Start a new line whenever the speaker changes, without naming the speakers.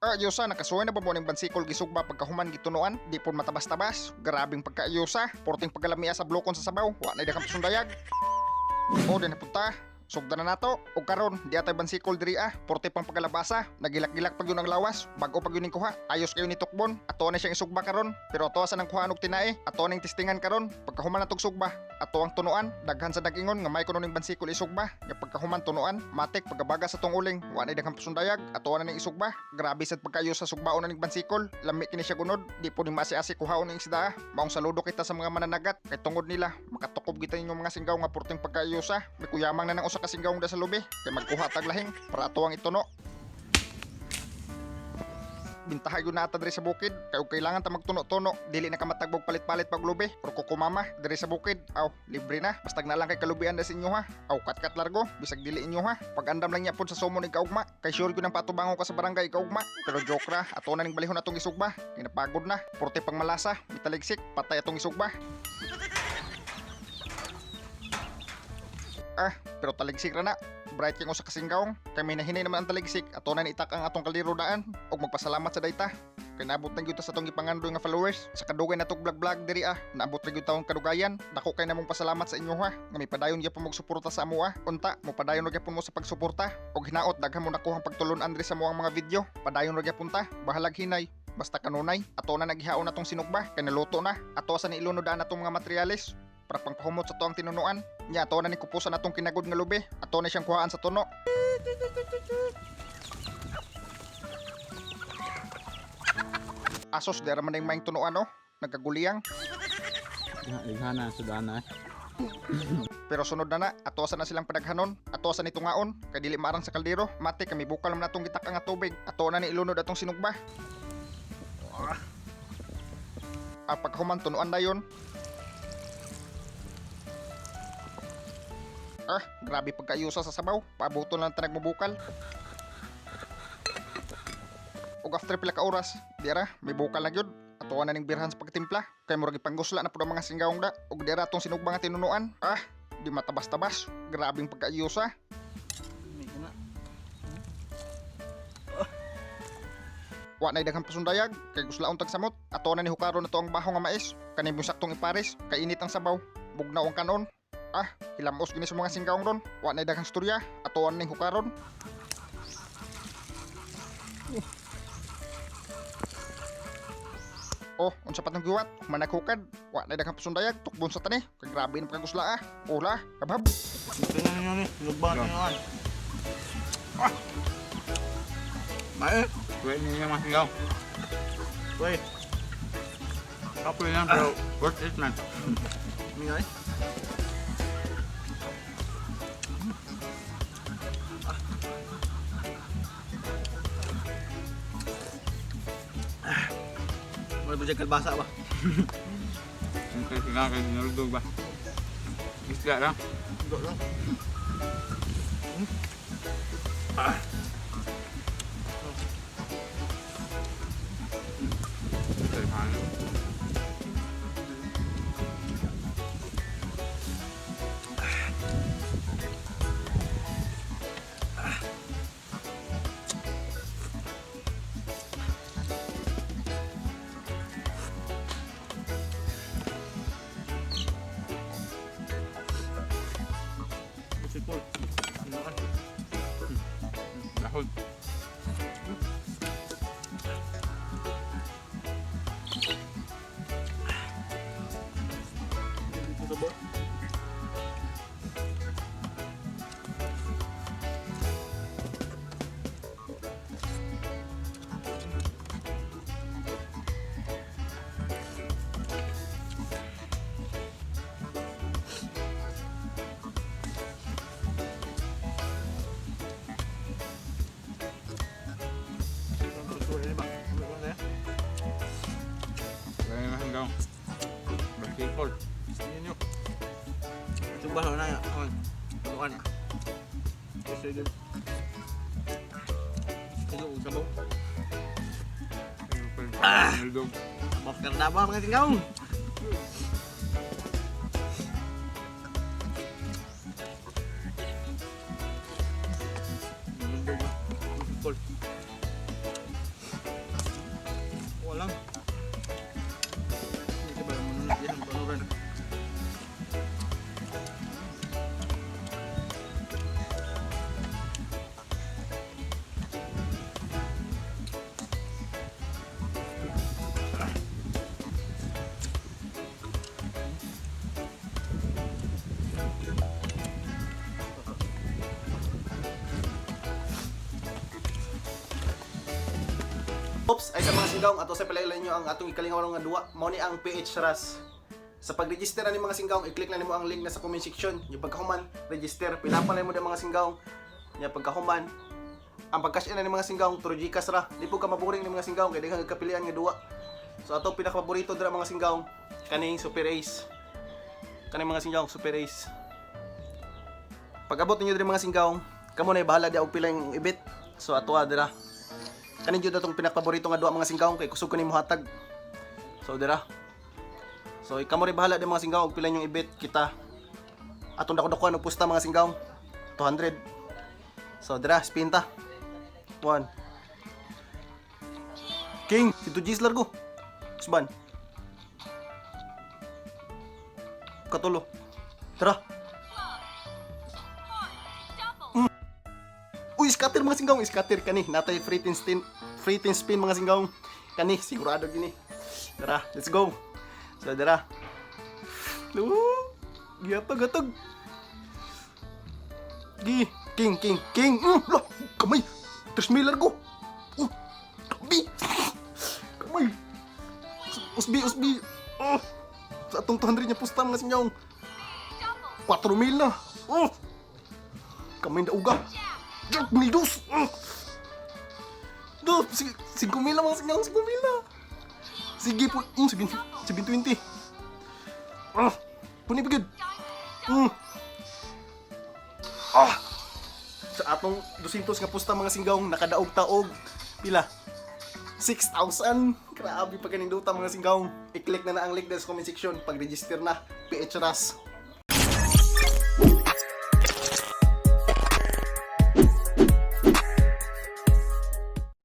Ayusa, nakasuway na ba mo ning bansikol gisugba pagkahuman gitunuan? Di po matabas-tabas. Grabing pagkaayusa. Porting pagkalamia sa blokon sa sabaw. Wa na daghang pasundayag. O, di na punta. Sugda na nato. Og karon, di atay bansikol diri ah. Porte pang pagkalabasa. Nagilak-gilak pag yun ang lawas. Bago pag yun ang kuha. Ayos kayo ni Tukbon. Ato na siyang isugba karon. Pero ato sa nang kuhaan og tinae. Ato ning testingan karon. Pagkahuman natog sugba. Ato ang tunuan. Daghan sa nagingon nga may kuno ning bansikol isugba. Nga pagkahuman tunuan, matik pagkabaga sa tong uling. Wa na daghang pasundayag. Ato na ning isugba. Grabe sad pagkayo sa sugbaon na ning bansikol. Lami kini siya gunod. Di po ni maasi-asi kuhaon ning isda ah. Maong saludo kita sa mga mananagat. Kay tungod nila, makatukob kita inyong mga singgaw nga porting pagkaayusa. May kuyamang na ng usa ka singgaw da sa lubi. Kay magkuha tag lahing para ato ang ituno. Bintahay yun nata diri sa bukid kay og kailangan ta magtuno-tuno, dili na ka matagbog palit-palit pag lubi or kukumama diri sa bukid. Aw, libre na bastag na lang kay kalubian na sa inyo ha. Aw, katkat largo bisag dili inyo ha. Pag-andam lang niya pod sa sumon ikaugma kay sure gyud ang patubango ka sa barangay ikaugma. Pero joke ra, ato na ning balihon atong isugba kay napagod na. Porte pang malasa, mitaligsik, patay atong isugba. Ah, pero taligsik ra na. Bright kay usa ka singgawng kay may nahinay naman ang taligsik. Ato na itak ang atong kaldero daan ug magpasalamat sa dayta kay naabot na gyud ta sa atong gipangandoy nga followers sa kadugay natog vlog vlog diri ah. Naabot ra gyud taong kadugayan. Dako kay namong pasalamat sa inyo ha, nga mipadayon gyapon mo suporta sa amoa. Unta mo padayon ra gyapon mo sa pagsuporta ug hinaot daghan mo nakuhang pagtulon-an diri sa muang mga video. Padayon ra gyapon ta, bahalag hinay basta kanunay. Ato na naghihaon atong sinugba kay naluto na. Ato sa ni ilunod daan atong mga materyales para pangpahumot sa tuang tinunuan nya. Ato na ni kupusan atong kinagod nga lubi. Ato na siyang kuhaan sa tuno. Asos, di ra man ning maing tunuan oh. Nagkaguliyang.
Lighana, sudana.
Pero sunod na na, ato sa na silang padaghanon, ato sa ni tungaon, kay dili maarang sa kaldero, mati kami bukal man atong gitak nga tubig, ato na ni ilunod atong sinugba. Ah, pagkahuman tunuan dayon. Ah, grabe pagkaayusa sa sabaw, paabuto lang tanag mobukal. Ug after pila ka oras, di ra, may bukal na gyud. Ato na ning birhan sa pagtimpla, kay murag ipangusla na pud ang mga singgawong da, ug di ra atong sinugba nga tinunuan. Ah, di matabas-tabas. Grabing pagkaayusa. Wa na daghang pasundayag kay guslaon tag samot. Ato na ni hukaron na to ang baho nga mais. Kani mo saktong ipares kay init ang sabaw. Bugnaw ang kanon. Ah, hilamos gini sa mga singgawong ron. Wa na daghang storya. Ato na ning hukaron. Oh, unsa pa tong giwat? Managhukad. Wa na daghang pasundayag, tukbon sa tani. Kay grabe na pagkagusla ah. Ula, kabhab.
Tingnan ninyo ni, lugba
No.
ninyo kan. Ah! Mae,
Kuya niyo yung mga singaw.
wey,
Kapoy lang, pero worth it man.
mingay. Wala ba dyan kalbasa ba?
Yung kay singaw, kay sinurudog ba? Isda lang.
Go lang.
Sorry,
Sipol. Ano ka?
Dahon.
Dito sa board.
Kuya yung mga singaw. Basikol.
Ninyo. Suba na na. Ano? Ano? Kasi din. Ito og sabaw.
Ah! Sinurudog.
Abaf karna ba mga singaw? Kol.
Oops, ay sa mga singgawng ato sa palailan nyo ang atong ikalingaw nga duwa. Mao ni ang PH Ras. Sa pag-register na ni mga singgawng, i-click na nimo ang link na sa comment section. Yung pagkahuman, register. Pila pa na mo mga singgawng. Nya pagkahuman, ang pag-cash in na ni mga singgawng through GCash ra. Di po ka maboring ni mga singgawng kay daghang kapilian nga duwa. So ato pinakapaborito dira mga singgawng kaning Super Ace. Kaning mga singgawng Super Ace. Pag-abot ninyo diri mga singgawng, kamo na bahala di og pila yung ibit. So ato dira. Kanin jud atong pinakapaborito nga duwa mga singgawng kay kusog ko nimo hatag. So dira. So kamo rin bahala di mga singgawng og pila yung ibit kita. Atong dako-dakuan og pusta mga singgawng 200. So dira spin ta. 1. King, si 2 Gs largo. Usban. Katulo. Tara. Uy, scatter mga singgawng, scatter kani. Natay free tin spin, free tin spin mga singgawng. Kani, sigurado gini. Tara, let's go. So, tara. Woo! Giatog, atog. Gi, king, king, king. Lah, kamay. Tres mil largo. Tabi. Kamay. Usbi, usbi. Oh. Sa atong 200 niya pusta mga singgawng. 4 mil na. Oh. Kamay na uga. Jack mil dos. Oh. Do, 5 mil na mga singgawng, 5 mil na. Sige po, 7, 720. Ah, puni pagid. Ah. Sa atong 200 nga pusta mga singgawng nakadaog taog. Pila? 6,000. Grabe pa kaning duta mga singgawng. I-click na na ang link sa comment section pag-register na. PH Ras.